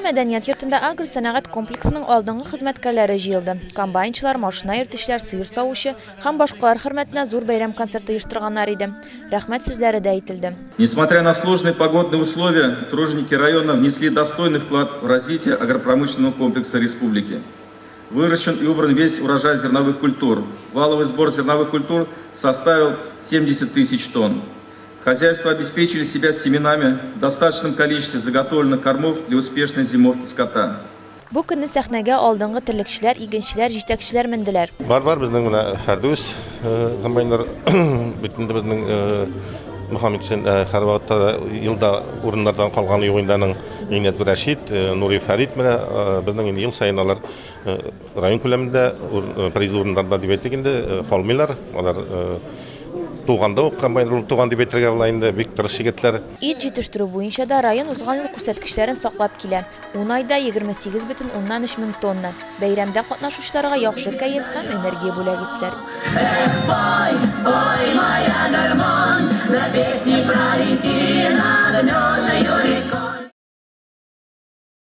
мәдәният йортында агросәнәгать комплексының алдынгы хезмәткәрләре җыелды. Комбайнчылар, машина йөртүчеләр, сыер савучы һәм башкалар хөрмәтенә зур бәйрәм концерты оештырганнар иде. Рәхмәт сүзләре дә әйтелде. Несмотря на сложные погодные условия, труженики района внесли достойный вклад в развитие агропромышленного комплекса республики. Выращен и убран весь урожай зерновых культур. Валовый сбор зерновых культур составил 70 тысяч тонн. Хозяйства обеспечили себя семенами в достаточном количестве заготовленных кормов для успешной зимовки скота. Бу көнне сәхнәгә алдынгы терлекчеләр, игенчеләр, җитәкчеләр менделәр. Бар, бар, безнең менә Фәрдүс комбайнер бит инде безнең Мөхәммәтшин һәрвакытта да елда урыннардан калганы юк инде аның. Гыйният Рәшит, Нури Фәрит менә безнең инде ел саен алар район күләмендә призлы урыннарда дип әйтик инде калмыйлар. Алар туганда ук комбайнер булып туган дип әйтергә була инде, бик тырыш егетләр. Ит җитештерү буенча да район узган ел күрсәткечләрен саклап килә. Ун айда 28,3 мең тонна. Бәйрәмдә катнашучыларга яхшы кәеф һәм энергия бүләк иттеләр. Эх, пой, пой, моя гармонь, на песни.